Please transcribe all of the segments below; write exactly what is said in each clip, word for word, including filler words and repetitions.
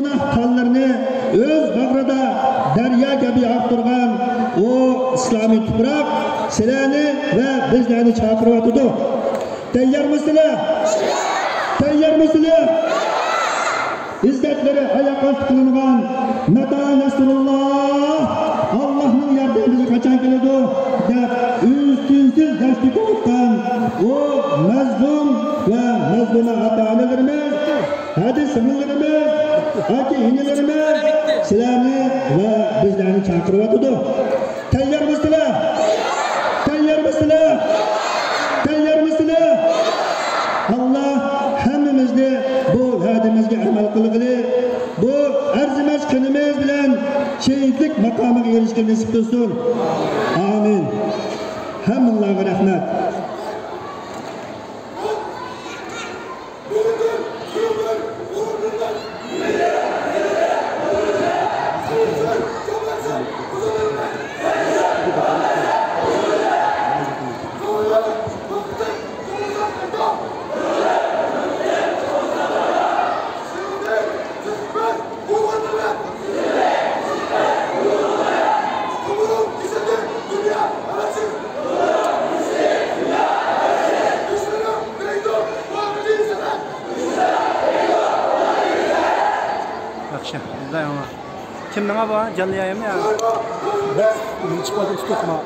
گۇناھ قانلىرىنى ئۆز باغرىدا دەريا كەبى ئاقتۇرغان ئۇ ئىسلامىي تۇپراق سىلەرنى ۋە بىزلەرنى چاقىرىۋاتىدۇ. تەييارمۇسىلەر؟ تەييارمۇسىلەر؟ ئىززەتلىرى ئاياغ ئاستى قىلىنغان مەتا نەسرۇللا، ئاللاھنىڭ ياردىمى بىزگە قاچان كېلىدۇ دەپ ئۈن-تىنسىز ياش تۆكۈۋاتقان ئۇ مەزلۇم ۋە مەزلۇمە ئاتا-ئانىلىرىمىز، ھەدە سىڭىللىرىمىز، ئاكا-ئىنىلىرىمىز سىلەرنى ۋە بىزلەرنى چاقىرىۋاتىدۇ. تەييارمۇسىلەر؟ تەييارمۇسىلەر؟ تەييارمۇسىلەر؟ ئاللا ھەممىمىزنى بۇ ۋەدىمىزگە ئەمەل قىلغىلى، بۇ ئەرزىمەس قېنىمىز بىلەن شېھىتلىك ماقامىغا ئېرىشكىلى نېسىپ قىلسۇن. ئامىن. ھەممىڭلارغا رەھمەت. ياخشى، مۇنداق ئاڭلا. كىمنىڭ بۇ؟ جانلى يايمۇ يا؟ بەس، چىقىۋاتىدۇ، تۇتما.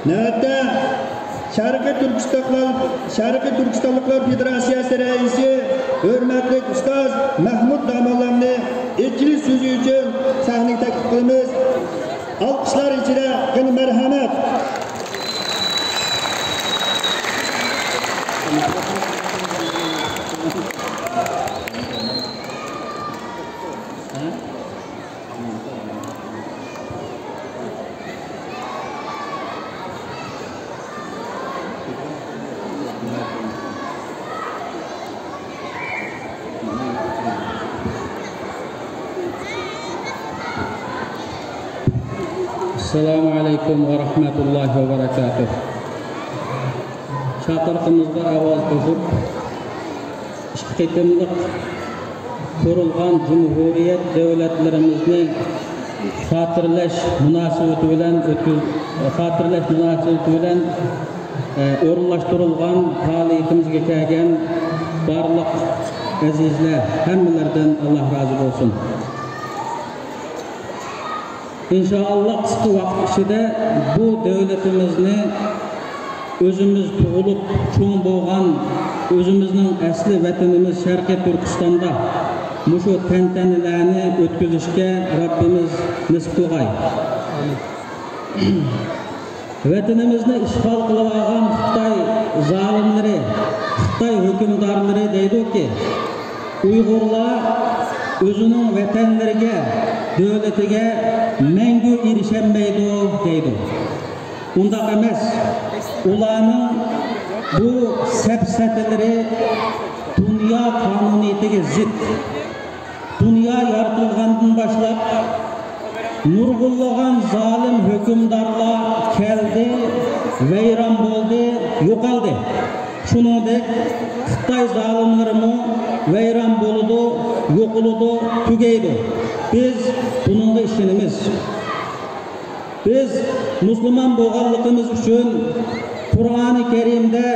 نۆۋەتتە شەرقىي تۈركىستانلىقلار، شەرقىي تۈركىستانلىقلار فېدېراتسىيەسى رەئىسى ھۆرمەتلىك ئۇستاز مەھمۇت داموللامنى ئېچىلىش سۆزى ئۈچۈن سەھنىگە تەكلىپ قىلىمىز. ئالقىشلار ئىچىدە يەنە مەرھەمەت. ئەسسالامۇ ئەلەيكۇم ۋە رەھمەتۇللاھى ۋە بەرەكاتۇھ. چاقىرىقىمىزغا ئاۋاز قوشۇپ، ئىككى قېتىملىق قۇرۇلغان جۇمھۇرىيەت دۆلەتلىرىمىزنى خاتىرىلەش مۇناسىۋىتى بىلەن ئۆتكۈز-، خاتىرىلەش مۇناسىۋىتى بىلەن، ئە، ئورۇنلاشتۇرۇلغان پائالىيىتىمىزگە كەلگەن بارلىق ئەزىزلەر، ھەممىلەردىن ئاللا رازى بولسۇن. ئىنشائاللا، قىسقا ۋاقىت ئىچىدە بۇ دۆلىتىمىزنى، ئۆزىمىز تۇغۇلۇپ چوڭ بولغان ئۆزىمىزنىڭ ئەسلى ۋەتىنىمىز شەرقىي تۈركىستاندا مۇشۇ تەنتەنىلەرنى ئۆتكۈزۈشكە رەببىمىز نېسىپ قىلغاي. ۋەتىنىمىزنى ئىشغال قىلىۋالغان خىتاي زالىملىرى، خىتاي ھۆكۈمدارلىرى دەيدۇكى، ئۇيغۇرلار ئۆزىنىڭ ۋەتەنلىرىگە، دۆلىتىگە مەڭگۈ ئېرىشەلمەيدۇ دەيدۇ. ئۇنداق ئەمەس. ئۇلارنىڭ بۇ سەپسەتىلىرى دۇنيا قانۇنىيىتىگە زىت. دۇنيا يارىتىلغاندىن باشلاپ، نۇرغۇنلىغان زالىم ھۆكۈمدارلار كەلدى، ۋەيران بولدى، يوقالدى. شۇنىڭدەك خىتاي زالىملىرىمۇ ۋەيران بولىدۇ، يوقىلىدۇ، تۈگەيدۇ. بىز بۇنىڭغا ئىشىنىمىز. بىز مۇسۇلمان بولغانلىقىمىز ئۈچۈن قۇرئانى كەرىمدە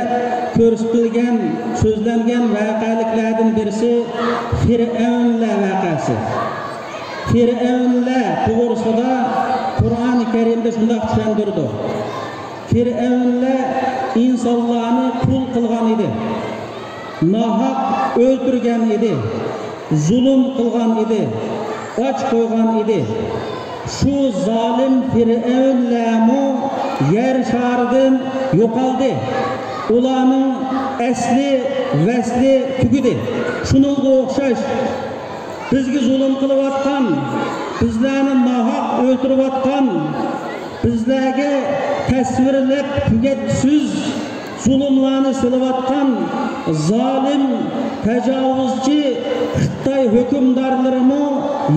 كۆرسىتىلگەن، سۆزلەنگەن ۋەقەلىكلەردىن بىرسى فىرئەۋنلەر ۋەقەسى. فىرئەۋنلەر توغرىسىدا قۇرئانى كەرىمدە شۇنداق چۈشەندۈرىدۇ. فىرئەۋنلەر ئىنسانلارنى قۇل قىلغان ئىدى. ناھەق ئۆلتۈرگەن ئىدى، زۇلۇم قىلغان ئىدى، ئاچ قويغان ئىدى. شۇ زالىم فىرئەۋنلەرمۇ يەر شارىدىن يوقالدى. ئۇلارنىڭ ئەسلى ۋەسلى تۈگىدى. شۇنىڭغا ئوخشاش، بىزگە زۇلۇم قىلىۋاتقان، بىزلەرنى ناھەق ئۆلتۈرۈۋاتقان، بىزلەرگە تەسۋىرلەپ تۈگەتكۈسىز زۇلۇملارنى سېلىۋاتقان زالىم، تاجاۋۇزچى خىتاي ھۆكۈمدارلىرىمۇ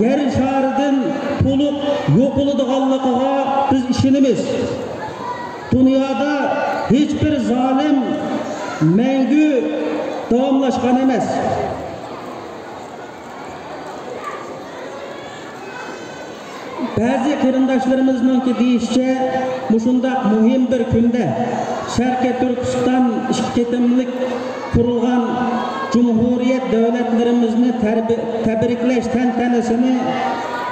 يەر شارىدىن تولۇق يوقىلىدىغانلىقىغا بىز ئىشىنىمىز. دۇنيادا ھېچبىر زالىم مەڭگۈ داۋاملاشقان ئەمەس. بەزى قېرىنداشلىرىمىزنىڭكى دېيىشىچە، مۇشۇنداق مۇھىم بىر كۈندە شەرقىي تۈركىستان ئىككى قېتىملىق قۇرۇلغان جۇمھۇرىيەت دۆلەتلىرىمىزنى تەبرىكلەش تەنتەنىسىنى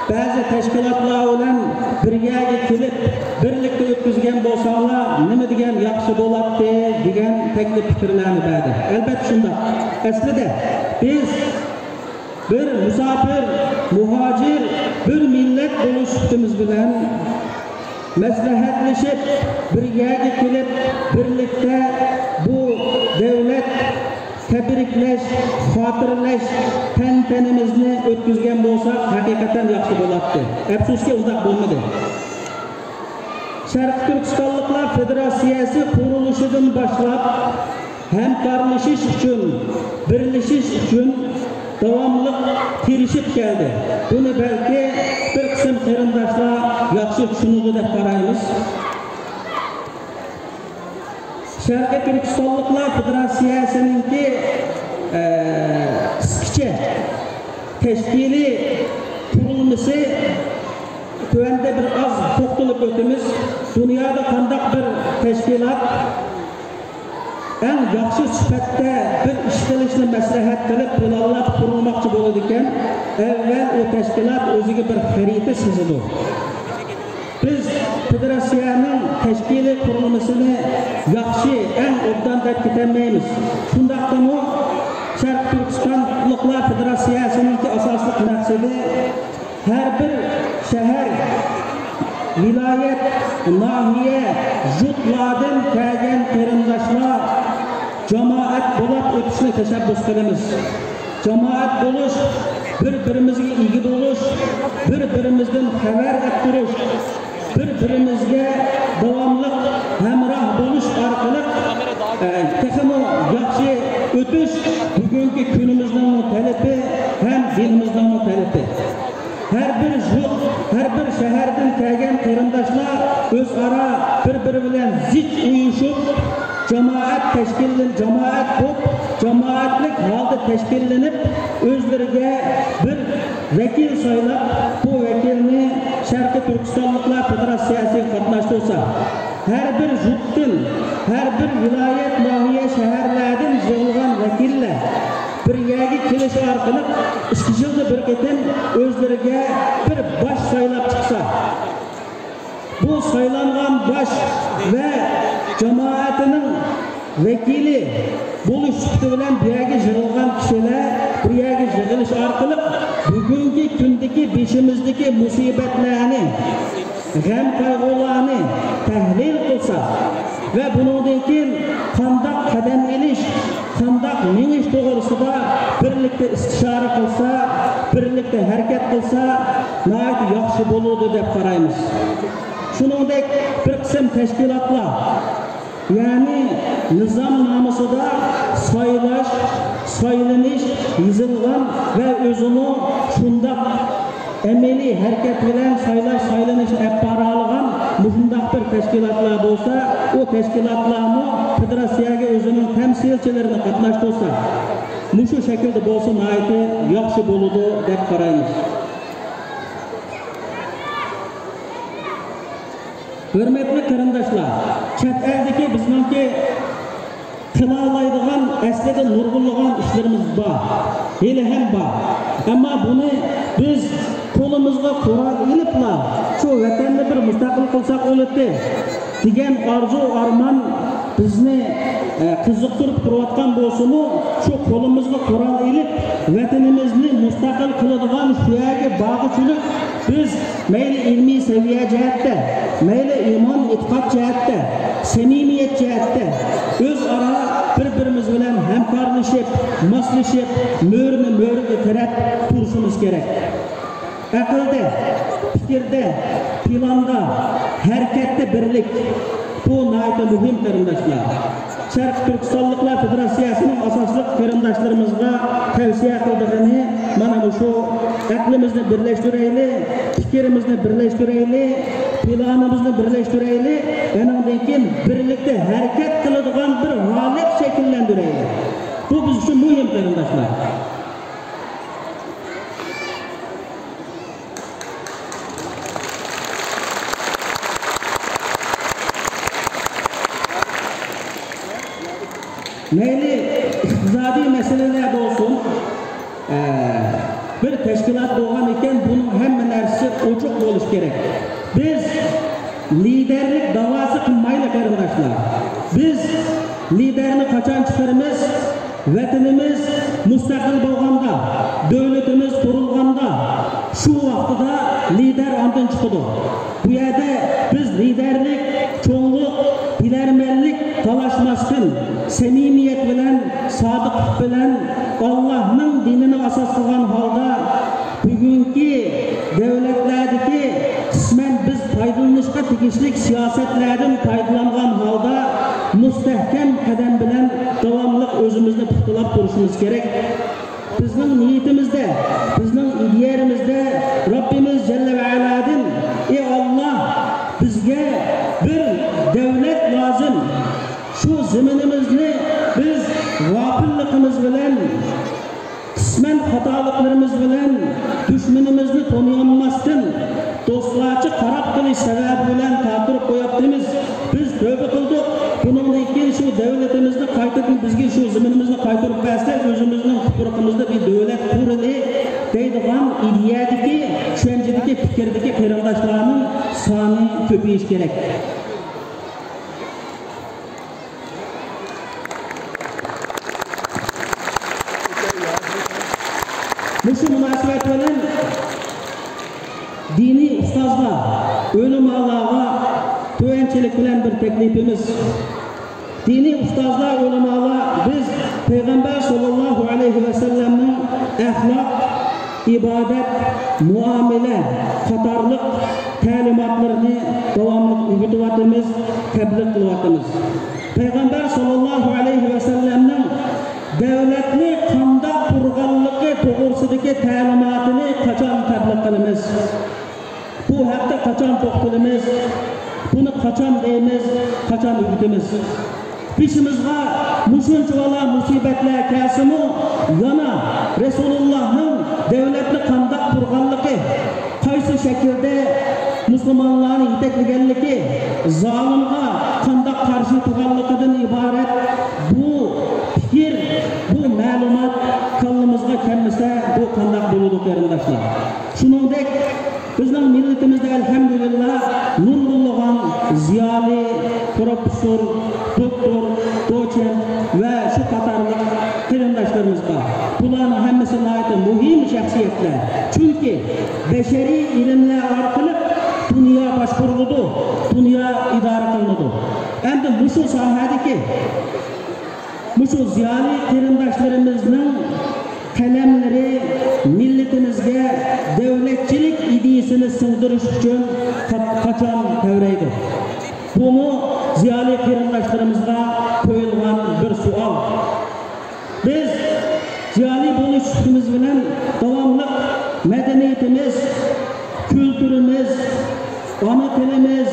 بەزى تەشكىلاتلار بىلەن بىر يەرگە كېلىپ، بىرلىكتە ئۆتكۈزگەن بولساڭلار، نېمە دېگەن ياخشى بولاتتى، دېگەن تەكلىپ پىكىرلەرنى بەردى. ئەلبەتتە شۇنداق. ئەسلىدە بىز بىر مۇساپىر، مۇھاجىر، بىر مىللەت بولۇش سۈپىتىمىز بىلەن مەسلىھەتلىشىپ، بىر يەرگە كېلىپ، بىرلىكتە بۇ دۆلەت تەبرىكلەش، خاتىرىلەش تەنتەنىمىزنى ئۆتكۈزگەن بولساق، ھەقىقەتەن ياخشى بولاتتى. ئەپسۇسكى، ئۇنداق بولمىدى. شەرقىي تۈركىستانلىقلار فېدېراتسىيەسى قۇرۇلۇشىدىن باشلاپ، ھەمكارلىشىش ئۈچۈن، بىرلىشىش ئۈچۈن داۋاملىق تىرىشىپ كەلدى. بۇنى بەلكى بىر قىسىم قېرىنداشلار ياخشى چۈشىنىدۇ دەپ قارايمىز. شەرقىي تۈركىستانلىقلار فېدېراتسىيەسىنىڭكى، ئە، قىسقىچە تەشكىلىي قۇرۇلمىسى تۆۋەندە بىر ئاز توختىلىپ ئۆتىمىز. دۇنيادا قانداق بىر تەشكىلات ئەڭ ياخشى سۈپەتتە بىر ئىش قىلىشنى مەسلىھەت قىلىپ پىلانلاپ قۇرۇلماقچى بولىدىكەن، ئەۋۋەل ئۇ تەشكىلات ئۆزىگە بىر خەرىتە سىزىدۇ. بىز فېدېراتسىيەنىڭ تەشكىلىي قۇرۇلمىسىنى ياخشى، ئەڭ ئوبدان دەپ كېتەلمەيمىز. شۇنداقتىمۇ شەرقىي تۈركىستانلىقلار فېدېراتسىيەسىنىڭكى ئاساسلىق مەقسىتى ھەر بىر شەھەر، ۋىلايەت، ناھىيە، يۇرتلاردىن كەلگەن قېرىنداشلار جامائەت بولاپ ئۆتۈشنى تەشەببۇس قىلىمىز. جامائەت بولۇش، بىر-بىرىمىزگە ئىگە بولۇش، بىر-بىرىمىزدىن خەۋەر ئەتتۈرۈش، بىر-بىرىمىزگە داۋاملىق ھەمراھ بولۇش ئارقىلىق، ئە، تېخىمۇ ياخشى ئۆتۈش بۈگۈنكى كۈنىمىزنىڭمۇ تەلىپى ھەم دىنىمىزنىڭمۇ تەلىپى. ھەر بىر يۇرت، ھەر بىر شەھەردىن كەلگەن قېرىنداشلار ئۆزئارا بىر-بىرى بىلەن زىچ ئۇيۇشۇپ، جامائەت تەشكىللىنىپ، جامائەت بولۇپ، جامائەتلىك ھالدا تەشكىللىنىپ، ئۆزلىرىگە بىر ۋەكىل سايلاپ، بۇ ۋەكىلنى شەرقىي تۈركىستانلىقلار فېدېراتسىيەسىگە قاتناشتۇرسا، ھەر بىر يۇرتتىن، ھەر بىر ۋىلايەت، ناھىيە، شەھەرلەردىن يىغىلغان ۋەكىللەر بىر يەرگە كېلىش ئارقىلىق ئىككى يىلدا بىر قېتىم ئۆزلىرىگە بىر باش سايلاپ چىقسا، بۇ سايلانغان باش ۋە جامائەتنىڭ ۋەكىلى بولۇش سۈپىتى بىلەن بۇ يەرگە يىغىلغان كىشىلەر بىر يەرگە يىغىلىش ئارقىلىق بۈگۈنكى كۈندىكى بېشىمىزدىكى مۇسىبەتلەرنى، غەم-قايغۇلارنى تەھلىل قىلسا ۋە بۇنىڭدىن كېيىن قانداق قەدەم ئېلىش، قانداق مېڭىش توغرىسىدا بىرلىكتە ئىستىشارە قىلسا، بىرلىكتە ھەرىكەت قىلسا، ناھايىتى ياخشى بولىدۇ دەپ قارايمىز. شۇنىڭدەك بىر قىسىم تەشكىلاتلار، يەنى نىزامنامىسىدا سايلاش، سايلىنىش يېزىلغان ۋە ئۆزىمۇ شۇنداق ئەمەلىي ھەرىكەت بىلەن سايلاش، سايلىنىشنى ئېلىپ بارالىغان مۇشۇنداق بىر تەشكىلاتلار بولسا، ئۇ تەشكىلاتلارمۇ فېدېراتسىيەگە ئۆزىنىڭ تەمسىلچىلىرىنى قاتناشتۇرسا، مۇشۇ شەكىلدە بولسا ناھايىتى ياخشى بولىدۇ دەپ قارايمىز. ھۆرمەتلىك قېرىنداشلار، چەت ئەلدىكى بىزنىڭكى قىلالايدىغان، ئەسلىدە نۇرغۇنلىغان ئىشلىرىمىز بار، ھېلىھەم بار. ئەمما بۇنى بىز قولىمىزغا قورال ئېلىپلا شۇ ۋەتەننى بىر مۇستەقىل قىلساق بولاتتى دېگەن ئارزۇ ئارمان بىزنى، ئە، قىزىقتۇرۇپ تۇرۇۋاتقان بولسىمۇ، شۇ قولىمىزغا قورال ئېلىپ، ۋەتىنىمىزنى مۇستەقىل قىلىدىغان شۇ يەرگە بارغۇچىلىك بىز مەيلى ئىلمىي سەۋىيە جەھەتتە، مەيلى ئىمان ئېتىقاد جەھەتتە، سەمىمىيەت جەھەتتە ئۆزئارا بىر-بىرىمىز بىلەن ھەمكارلىشىپ، ماسلىشىپ، مۈرىنى مۈرىگە تىرەپ تۇرۇشىمىز كېرەك. ئەقىلدە، پىكىردە، پىلاندا، ھەرىكەتتە بىرلىك. بۇ ناھايىتى مۇھىم، قېرىنداشلار. شەرقىي تۈركىستانلىقلار فېدېراتسىيەسىنىڭ ئاساسلىق قېرىنداشلىرىمىزغا تەۋسىيە قىلىدىغىنى مانا مۇشۇ، ئەقلىمىزنى بىرلەشتۈرەيلى، پىكرىمىزنى بىرلەشتۈرەيلى، پىلانىمىزنى بىرلەشتۈرەيلى، ئانىڭدىن كېيىن بىرلىكتە ھەرىكەت قىلىدىغان بىر ھالەت شەكىللەندۈرەيلى. بۇ بىز ئۈچۈن مۇھىم، قېرىنداشلار. مەيلى ئىقتىسادىي مەسىلىلەر بولسۇن، ئە، بىر تەشكىلات بولغان ئىكەن، بۇنىڭ ھەممە نەرسىسى ئوچۇق بولۇشى كېرەك. بىز لىدەرلىك داۋاسى قىلمايلى، قېرىنداشلار. بىز لىدەرنى قاچان چىقىرىمىز؟ ۋەتىنىمىز مۇستەقىل بولغاندا، دۆلىتىمىز قۇرۇلغاندا، شۇ ۋاقتىدا لىدەر ئاندىن چىقىدۇ. بۇ يەردە بىز لىدەرلىك، چوڭلۇق، بىلەرمەنلىك تالاشماستىن، سەمىمىيەت بىلەن، سادىقلىق بىلەن، ئاللاھنىڭ دىنىنى ئاساس قىلغان ھالدا، بۈگۈنكى دەۋلەتلەردىكى قىسمەن بىز پايدىلىنىشقا تېگىشلىك سىياسەتلەردىن پايدىلانغان ھالدا، مۇستەھكەم قەدەم بىلەن داۋاملىق ئۆزىمىزنى پۇختىلاپ تۇرۇشىمىز كېرەك. بىزنىڭ نىيىتىمىزدە، بىزنىڭ ئىدىيەمىزدە رەببىمىز جەللە ۋە ئەلادىن، ئى ئاللاھ، بىزگە بىر دەۋلەت لازىم. شۇ زېمىنىمىزنى بىز غاپىللىقىمىز بىلەن، قىسمەن خاتالىقلىرىمىز بىلەن دۈشمىنىمىزنى تونۇيالماستىن، دوستلارچە قاراپ قېلىش سەۋەبى بىلەن تاقىرىپ قوياتتىمىز. بىز تۆۋبە قىلدۇق. بۇنىڭدىن كېيىن شۇ دەۋلىتىمىزنى قايتىدىن، بىزگە شۇ زېمىنىمىزنى قايتۇرۇپ بەرسە، ئۆزىمىزنىڭ تۇپرىقىمىزدا بىر دۆلەت قۇرىلى دەيدىغان ئىدىيەدىكى، چۈشەنچىدىكى، پىكىردىكى قېرىنداشلارنىڭ سانى كۆپىيىشى كېرەك. مۇشۇ مۇناسىۋەت بىلەن دىنىي ئۇستازلار، ئۆلىمالارغا تۆۋەنچىلىك بىلەن بىر تەكلىپىمىز. دىنىي ئۇستازلار، ئۆلىمالار، بىز پەيغەمبەر ساللاللاھۇ ئەلەيھى ۋەسەللەمنىڭ ئەخلاق، ئىبادەت، مۇئامىلە قاتارلىق تەلىماتلىرىنى داۋاملىق ئۆگىتىۋاتىمىز، تەبلىغ قىلىۋاتىمىز. پەيغەمبەر ساللاللاھۇ ئەلەيھى ۋەسەللەمنىڭ دەۋلەتنى قانداق قۇرغانلىقى توغرىسىدىكى تەلىماتىنى قاچان تەبلىغ قىلىمىز؟ بۇ ھەقتە قاچان توختىلىمىز؟ بۇنى قاچان دەيمىز؟ قاچان ئۆگىتىمىز؟ بېشىمىزغا مۇشۇنچىۋالا مۇسىبەتلەر كەلسىمۇ، يەنە رەسۇلۇللاھنىڭ دەۋلەتنى قانداق قۇرغانلىقى، قايسى شەكىلدە مۇسۇلمانلارنى يېتەكلىگەنلىكى، زالىمغا قانداق قارشى تۇرغانلىقىدىن ئىبارەت بۇ پىكىر، بۇ مەلۇمات كاللىمىزغا كەلمىسە، بۇ قانداق بولىدۇ، قېرىنداشلار؟ شۇنىڭدەك بىزنىڭ مىللىتىمىزدە، ئەلھەمدۇلىللا، نۇرغۇنلىغان زىيالىي، پروفېسسور، دوكتور، دوتسېنت ۋە شۇ قاتارلىق قېرىنداشلىرىمىز بار. بۇلارنىڭ ھەممىسى ناھايىتى مۇھىم شەخسىيەتلەر. چۈنكى بەشەرىي ئىلىملەر ئارقىلىق دۇنيا باشقۇرۇلىدۇ، دۇنيا ئىدارە قىلىنىدۇ. ئەمدى مۇشۇ ساھەدىكى مۇشۇ زىيالىي قېرىنداشلىرىمىزنىڭ قەلەملىرى مىللىتىمىزگە دەۋلەتچىلىك ئىدىيىسىنى سىڭدۈرۈش ئۈچۈن قا-، قاچان تەۋرەيدۇ؟ بۇمۇ زىيالىي قېرىنداشلىرىمىزغا قويۇلغان بىر سوئال. بىز زىيالىي بولۇش سۈپىتىمىز بىلەن داۋاملىق مەدەنىيىتىمىز، كۈلتۈرىمىز، ئانا تىلىمىز،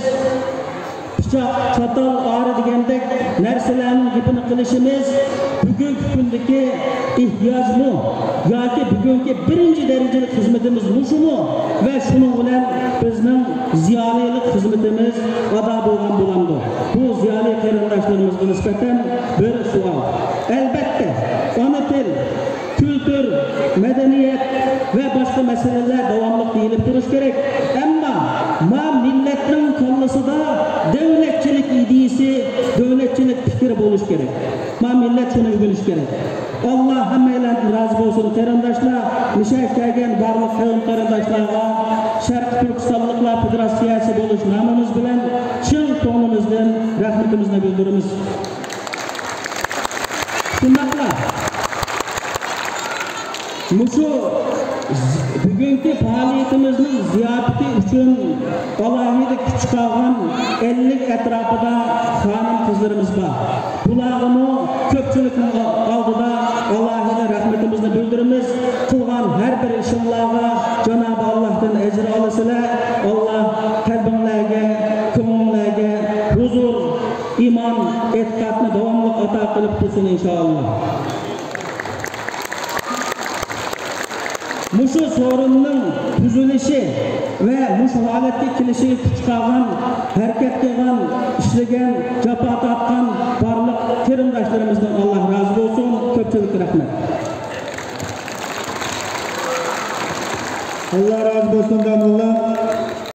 پىچاق، چاتال، ئارا دېگەندەك نەرسىلەرنىڭ گېپىنى قىلىشىمىز بۈگۈنكى كۈندىكى ئېھتىياجمۇ ياكى بۈگۈنكى بىرىنچى دەرىجىلىك خىزمىتىمىز مۇشۇمۇ؟ ۋە شۇنىڭ بىلەن بىزنىڭ زىيالىيلىق خىزمىتىمىز ئادا بولغان بولامدۇ؟ بۇ زىيالىي قېرىنداشلىرىمىزغا نىسبەتەن بىر سوئال. ئەلبەتتە، ئانا تىل، كۈلتۈر، مەدەنىيەت ۋە باشقا مەسىلىلەر داۋاملىق دېيىلىپ تۇرۇشى كېرەك. ئەمما ما مىللەتنىڭ كاللىسىدا دەۋلەتچىلىك ئىدىيىسى، دەۋلەتچىلىك پىكرى بولۇشى كېرەك. ما مىللەت شۇنى ئۆگىنىشى كېرەك. ئاللا ھەممەيلەندىن رازى بولسۇن، قېرىنداشلار. مۇشۇ يەرگە كەلگەن بارلىق قەۋم قېرىنداشلارغا شەرقىي تۈركىستانلىقلار فېدېراتسىيەسى بولۇش نامىمىز بىلەن چىن كۆڭلىمىزدىن رەھمىتىمىزنى بىلدۈرىمىز. شۇنداقلا، مۇشۇ بۈگۈنكى پائالىيىتىمىزنىڭ زىياپىتى ئۈچۈن ئالاھىدە كۈچ چىقارغان ئەللىك ئەتراپىدا خانىم-قىزلىرىمىز بار. بۇلارغىمۇ كۆپچىلىكنىڭ ئالدىدا ئالاھىدە رەھمىتىمىزنى بىلدۈرىمىز. قىلغان ھەر بىر ئىشىڭلارغا جانابى ئاللاھتىن ئەجىر ئالىسىلەر. ئاللاھ قەلبىڭلارگە، كۆڭلۈڭلارگە ھۇزۇر، ئىمان، ئېتىقادنى داۋاملىق ئاتا قىلىپ تۇرسۇن، ئىنشائاللاھ. مۇشۇ سورۇننىڭ تۈزۈلۈشى ۋە مۇشۇ ھالەتكە كېلىشىگە كۈچ چىقارغان، ھەرىكەت قىلغان، ئىشلىگەن، جاپا تارتقان بارلىق قېرىنداشلىرىمىزدىن ئاللاھ رازى بولسۇن. كۆپچىلىككە رەھمەت. ئاللاھ رازى بولسۇن، داموللا.